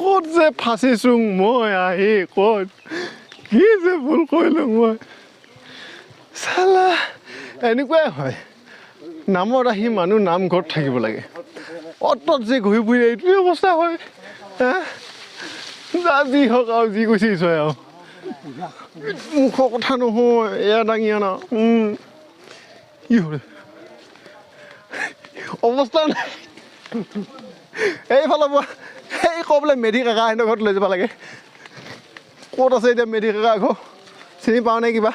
ক'ত যে ফাঁচিছোঁ মই আহি, ক'ত কি যে ভুল কৰিলোঁ মই। চালা এনেকুৱাই হয়, নামত আহি মানুহ নামঘৰত থাকিব লাগে, অটত যে ঘূৰি ফুৰি এইটোৱে অৱস্থা হয়। যা যি হওক আৰু যি কৈছে ঈশ্বৰে আৰু মুখৰ কথা নহয়, এয়া দাঙি আনা। কি হ'ল অৱস্থা নাই। এইফালৰ পৰা সেই ক বোলে মেধি কাকা সিহঁতৰ ঘৰত লৈ যাব লাগে। ক'ত আছে এতিয়া মেধি কাকা ঘৰ চিনি পাওঁ নে কিবা?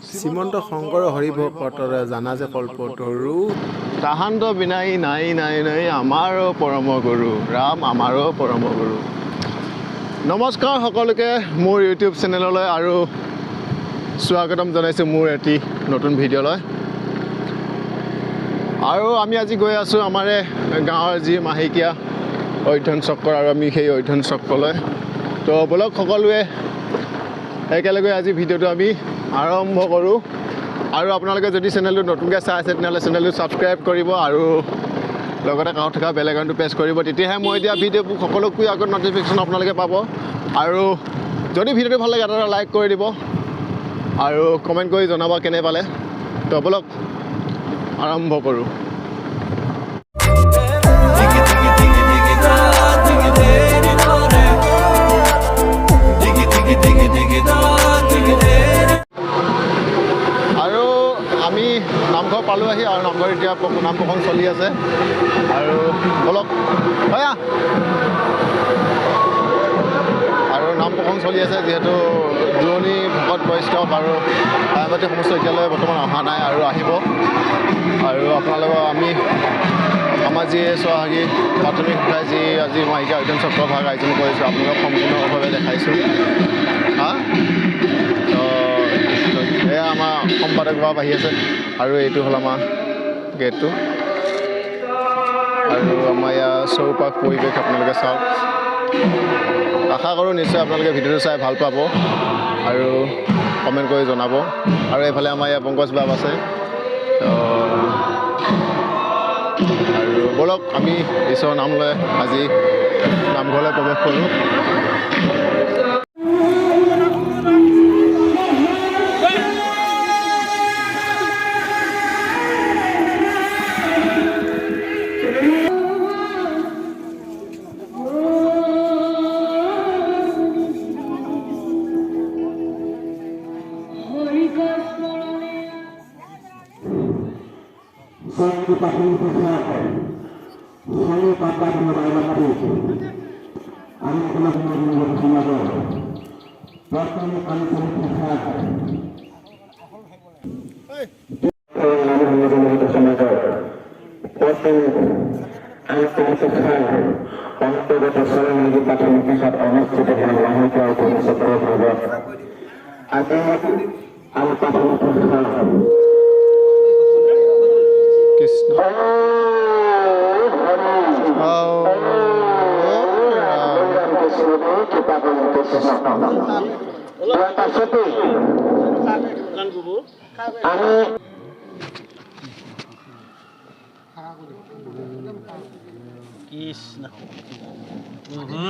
শ্ৰীমন্ত শংকৰ হৰিভকতৰে জানা যে কল্পতৰু, তাহান্ত বিনাই নাই নাই নাই আমাৰো পৰম গুৰু ৰাম, আমাৰো পৰম গুৰু। নমস্কাৰ সকলোকে মোৰ ইউটিউব চেনেললৈ আৰু স্বাগতম জনাইছোঁ মোৰ এটি নতুন ভিডিঅ'লৈ। আৰু আমি আজি গৈ আছোঁ আমাৰে গাঁৱৰ যি মাহেকীয়া অধ্যয়ন চক্ৰ, আৰু আমি সেই অধ্যয়ন চক্ৰলৈ। তো ব'লক সকলোৱে একেলগে আজি ভিডিঅ'টো আমি আৰম্ভ কৰোঁ। আৰু আপোনালোকে যদি চেনেলটো নতুনকৈ চাই আছে তেনেহ'লে চেনেলটো ছাবস্ক্ৰাইব কৰিব আৰু লগতে কাষত থকা বেল আইকনটো প্ৰেছ কৰিব, তেতিয়াহে মই এতিয়া ভিডিঅ'বোৰ সকলোতকৈ আগত ন'টিফিকেশ্যন আপোনালোকে পাব। আৰু যদি ভিডিঅ'টো ভাল লাগে এটা লাইক কৰি দিব আৰু কমেণ্ট কৰি জনাব কেনে পালে। তো ব'লক আৰম্ভ কৰোঁ। আৰু আমি নামঘৰ পালোঁ আহি, আৰু নামঘৰ এতিয়া নাম প্ৰসংগ চলি আছে। আৰু ব'লক হয়, আৰু নাম প্ৰসংগ চলি আছে যিহেতু দূৰণি ভকত বৈষ্ণৱ আৰু আইমাতী সমস্ত এতিয়ালৈ বৰ্তমান অহা নাই আৰু আহিব। আৰু আপোনালোকৰ আমি আমাৰ যি সোহাগী প্ৰাথমিক শাখাই যি আজি মাহেকীয়া অধ্যয়ন চক্ৰ ভাগ আয়োজন কৰিছোঁ, আপোনালোকক সম্পূৰ্ণভাৱে দেখাইছোঁ। হা, তো এয়া আমাৰ সম্পাদক বাপ আহি আছে। আৰু এইটো হ'ল আমাৰ গেটটো, আৰু আমাৰ ইয়াৰ চৌপাশ পৰিৱেশ আপোনালোকে চাওক। আশা কৰোঁ নিশ্চয় আপোনালোকে ভিডিঅ'টো চাই ভাল পাব আৰু কমেণ্ট কৰি জনাব। আৰু এইফালে আমাৰ ইয়াৰ পংকজ বাপ আছে। তো আৰু ব'লক আমি ঈশ্বৰৰ নাম লৈ আজি নামঘৰলৈ প্ৰৱেশ কৰোঁ। কৃষ্ণ কৃষ্ণ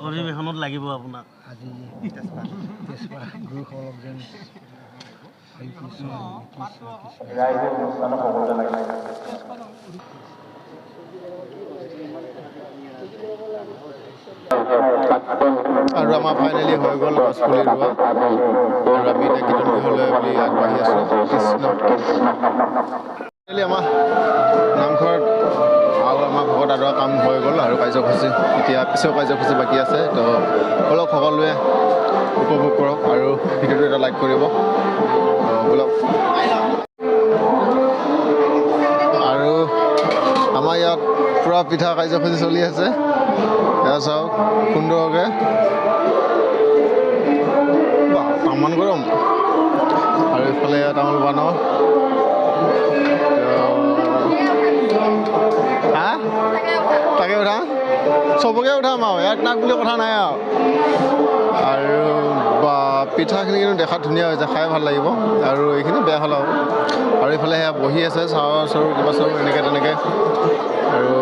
অধিৱেশনত লাগিব আপোনাক। আৰু আমাৰ ফাইনেলি হৈ গ'ল গছপুলি ৰোৱা, আৰু আমি এতিয়া কীৰ্তন গৃহলৈ বুলি আগবাঢ়ি আছোঁ। কৃষ্ণ। ফাইনেলি আমাৰ নামঘৰত আৰু আমাৰ ভকত আদৰা কাম হৈ গ'ল আৰু কাৰ্যসূচী এতিয়া পিছৰ কাৰ্যসূচী বাকী আছে। তো ব'লক সকলোৱে উপভোগ কৰক আৰু ভিডিঅ'টো এটা লাইক কৰিব। ব'লক। আৰু আমাৰ ইয়াত পূৰা পিঠা কাৰ্যসূচী চলি আছে। এয়া চাওক সুন্দৰকৈ, তামান গৰম। আৰু এইফালে তামোল পাণৰ হা তাকে উঠাম, চবকে উঠাম আৰু ইয়াত নাক বুলি কথা নাই আৰু। আৰু বা পিঠাখিনি কিন্তু দেখাত ধুনীয়া হৈছে, খাই ভাল লাগিব। আৰু এইখিনি বেয়া হ'ল আৰু। আৰু এইফালে সেয়া বহি আছে চাউল চাউল কিবা চাউল এনেকৈ তেনেকৈ। আৰু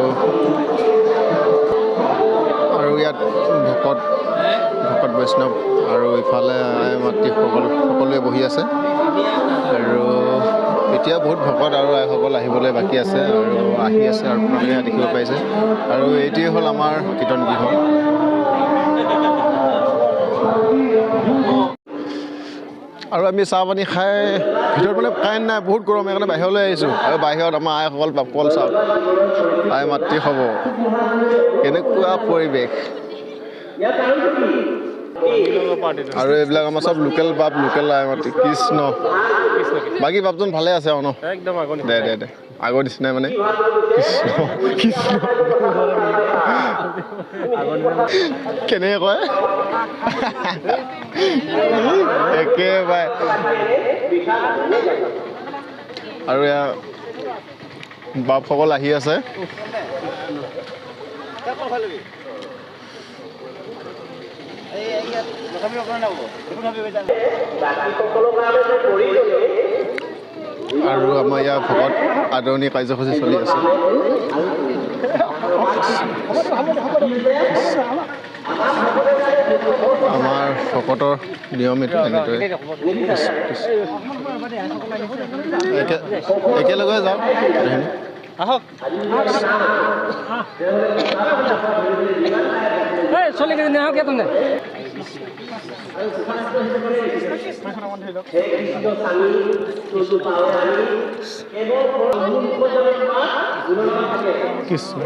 বৈষ্ণৱ আৰু ইফালে আই মাতৃ সকলোৱে বহি আছে। আৰু এতিয়া বহুত ভকত আৰু আইসকল আহিবলৈ বাকী আছে আৰু আহি আছে আৰু আপোনালোকে দেখিব পাইছে। আৰু এইটোৱে হ'ল আমাৰ কীৰ্তন গৃহ। আৰু আমি চাহ পানী খাই ভিতৰত মানে কাৰেণ্ট নাই, বহুত গৰম, সেইকাৰণে বাহিৰলৈ আহিছোঁ। আৰু বাহিৰত আমাৰ আইসকল বাপকল চাওক, আই মাতৃ হ'ব কেনেকুৱা পৰিৱেশ। আৰু এইবিলাক আমাৰ চব লোকেল বাপ, লোকেল আই মাতৃ। কৃষ্ণ, বাকী বাপজন ভালে আছে আৰু ন? দে দে দে, আগৰ নিচিনাই মানে। কৃষ্ণ কৃষ্ণ কেনেকৈ কয় একেবাৰে। আৰু এয়া বাপসকল আহি আছে। আৰু আমাৰ ইয়াৰ ভকত আদৰণি কাৰ্যসূচী চলি আছে। আমাৰ ভকতৰ নিয়ম এইটো এনেদৰে একেলগে যাওঁ। আহক কৃষ্ণ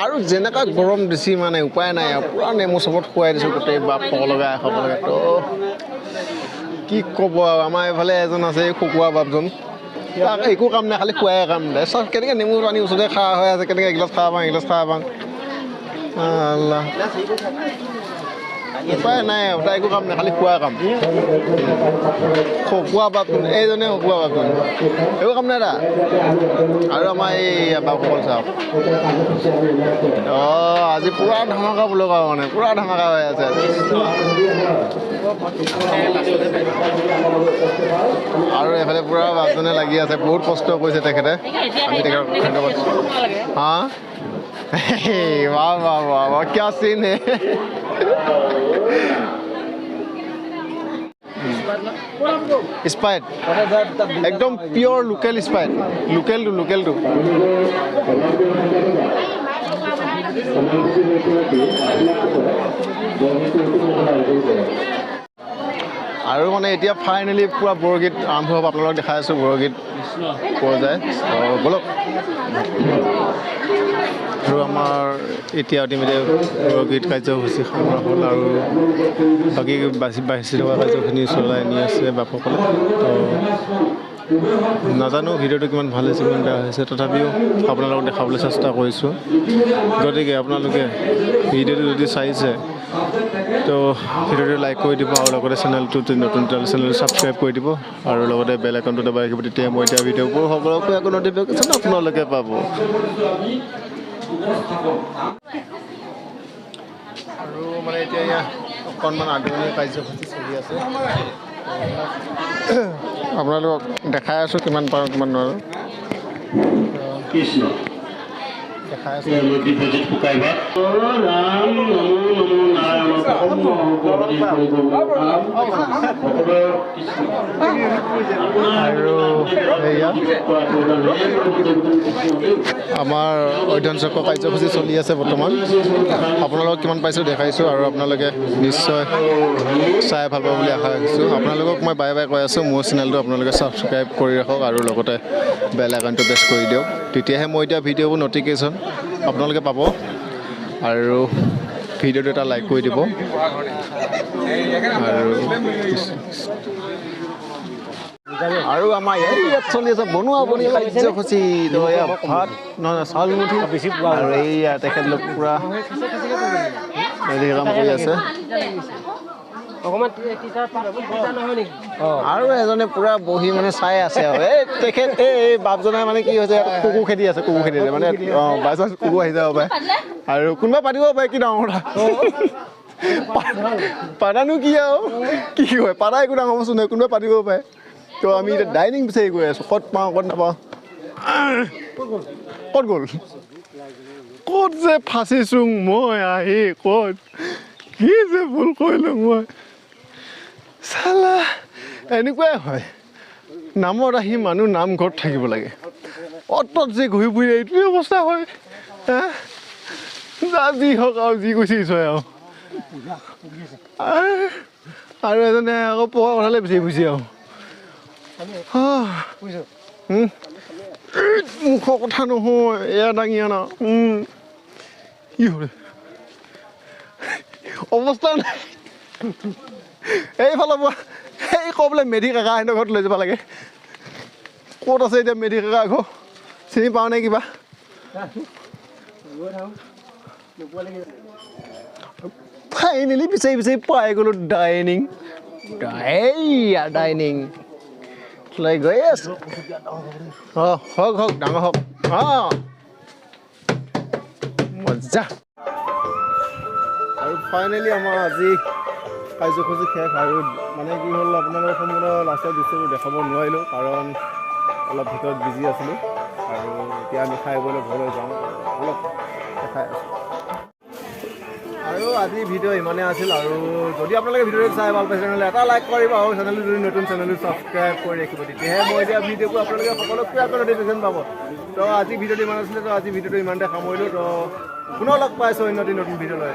আৰু যেনেকুৱা গৰম দিছি মানে উপায় নাই আৰু পূৰা নেমু চবত খুৱাই দিছোঁ গোটেই বাপ সকলোকে সকলোকে। তো কি ক'ব আৰু, আমাৰ এইফালে এজন আছে এই শুকোৱা বাপজন, তাক একো কাম নাই, খালি খোৱাই কাম নাই। চব কেনেকৈ নেমু পানী ওচৰতে খোৱা হৈ আছে, কেনেকৈ এগিলাচ খাব পাওঁ এগিলাচ খাব পাওঁ, আল্লাহ উপায় নাই আৰু, তাৰ একো কাম নাই, খালি খোৱা কাম। শুকোৱা বাপজন এইজনে, শুকোৱা বাপজন একো কাম নাই দা। আৰু আমাৰ এই বাপসকল চাওক, অঁ আজি পূৰা ধামাকা বোলো মানে পূৰা ধামাকা হৈ আছে। আৰু এইফালে পূৰা বাপজনে লাগি আছে, বহুত কষ্ট কৰিছে তেখেতে। আমি তেখেতক ধন্যবাদ। হা বাহ বাহ বাহ বাহ, কিয়া চিন হে। স্প্ৰাইট একদম পিয়ৰ লোকেল স্প্ৰাইট, লোকেলটো লোকেলটো। আৰু মানে এতিয়া ফাইনেলি পূৰা বৰগীত আৰম্ভ হ'ব, আপোনালোকক দেখাই আছোঁ বৰগীত পোৱা যায়। ব'লক। আৰু আমাৰ এতিয়া ইতিমধ্যে বৰগীত কাৰ্যসূচী সামৰা হ'ল আৰু বাকী বাচি থকা কাৰ্যখিনি চলাই নি আছে বাপসকলে। তো নাজানো ভিডিঅ'টো কিমান ভাল হৈছে কিমান বেয়া হৈছে, তথাপিও আপোনালোকক দেখাবলৈ চেষ্টা কৰিছোঁ। গতিকে আপোনালোকে ভিডিঅ'টো যদি চাইছে তো ভিডিঅ'টো লাইক কৰি দিব আৰু লগতে চেনেলটো নতুন চেনেলটো ছাবস্ক্ৰাইব কৰি দিব আৰু লগতে বেল আইকনটো দবাই ৰাখিব, তেতিয়া মই এতিয়া ভিডিঅ'বোৰ সকলোকে আকৌ ন'টিফিকেশ্যন আপোনালোকে পাব। আৰু মানে এতিয়া ইয়াত অকণমান আদৰণি কাৰ্যসূচী চলি আছে, আপোনালোকক দেখাই আছোঁ কিমান পাৰোঁ কিমান নোৱাৰোঁ। কৃষ্ণ দেখাই আছোঁ। ৰাম নমো নমো নাৰায়ণ। আৰু এয়া আমাৰ অধ্যয়ন চক্ৰ কাৰ্যসূচী চলি আছে বৰ্তমান। আপোনালোকক কিমান পাইছোঁ দেখাইছোঁ আৰু আপোনালোকে নিশ্চয় চাই ভাল পাব বুলি আশা ৰাখিছোঁ। আপোনালোকক মই বাই বাই কৈ আছোঁ। মোৰ চেনেলটো আপোনালোকে ছাবস্ক্ৰাইব কৰি ৰাখক আৰু লগতে বেল আইকনটো প্ৰেছ কৰি দিয়ক, তেতিয়াহে মই এতিয়া ভিডিঅ'বোৰ ন'টিফিকেশ্যন আপোনালোকে পাব। আৰু ভিডিঅ'টো এটা লাইক কৰি দিব। আৰু আৰু আমাৰ ইয়াত চলি আছে বনোৱা বনি কাৰ্যসূচী। তো এয়া ভাত নহয়, চাউল মুঠি আৰু এইয়া তেখেতলোক পূৰা হেৰি কাম কৰি আছে। আৰু এজনে পূৰা বহি মানে চাই আছে। আৰু এই তেখেত এই বাপজনাই মানে কি হৈছে, কুকুৰ খেদি আছে, কুকুৰ খেদি আছে মানে। অঁ, বাই চান্স কুকুৰ আহি যাব পাৰে আৰু কোনোবা পাতিব পাৰে, কি ডাঙৰ কথা। পাতানো কি আৰু কি কয়, পাতা একো ডাঙৰ বস্তু নহয়, কোনোবাই পাতিব পাৰে। তো আমি এতিয়া ডাইনিং বিচাৰি গৈ আছোঁ, ক'ত পাওঁ ক'ত নাপাওঁ, ক'ত গ'ল, ক'ত যে ফাঁচিছোঁ মই আহি, ক'ত কি যে ভুল কৰিলোঁ মই, চালা এনেকুৱাই হয়। নামত আহি মানুহ নামঘৰত থাকিব লাগে, অটত যে ঘূৰি ফুৰি এইটোৱে অৱস্থা হয়। যা যি হওক আৰু যি কৈছে ঈশ্বৰে। আৰু আৰু এজনে আকৌ পোৱা কথালৈ বিচাৰি ফুৰিছে। আৰু মুখৰ কথা নহয়, এয়া দাঙি আনা। কি হ'ল অৱস্থা নাই এইফালৰ পৰা। এই ক বোলে মেধি কাকা সিহঁতৰ ঘৰত লৈ যাব লাগে। ক'ত আছে এতিয়া মেধি কাকা ঘৰ, চিনি পাওঁ নে কিবা? ফাইনেলি বিচাৰি বিচাৰি পাই গ'লোঁ ডাইনিং। এইয়া ডাইনিং লৈ গৈ আছোঁ। অঁ, হওক হওক, ডাঙৰ হওক। অঁ, মজা। আৰু ফাইনেলি আমাৰ আজি কাৰ্যসূচী শেষ। আৰু মানে কি হ'ল, আপোনালোকৰ সম্পূৰ্ণ লাষ্টৰ দৃশ্যটো দেখাব নোৱাৰিলোঁ, কাৰণ অলপ ভিতৰত বিজি আছিলোঁ। আৰু এতিয়া আমি খাই বৈ ঘৰলৈ যাওঁ, অলপ দেখাই আছোঁ। আৰু আজি ভিডিঅ' ইমানেই আছিল। আৰু যদি আপোনালোকে ভিডিঅ'টো চাই ভাল পাইছে তেনেহ'লে এটা লাইক কৰিব আৰু চেনেলটো যদি নতুন, চেনেলটো ছাবস্ক্ৰাইব কৰি ৰাখিব, তেতিয়াহে মই এতিয়া ভিডিঅ'বোৰ আপোনালোকে সকলোতকৈ আগত ন'টিফিকেশ্যন পাব। তো আজি ভিডিঅ'টো ইমান আছিলে, তো আজি ভিডিঅ'টো ইমানতে সামৰিলোঁ। তো পুনৰ লগ পাইছোঁ অন্য এটি নতুন ভিডিঅ' লৈ।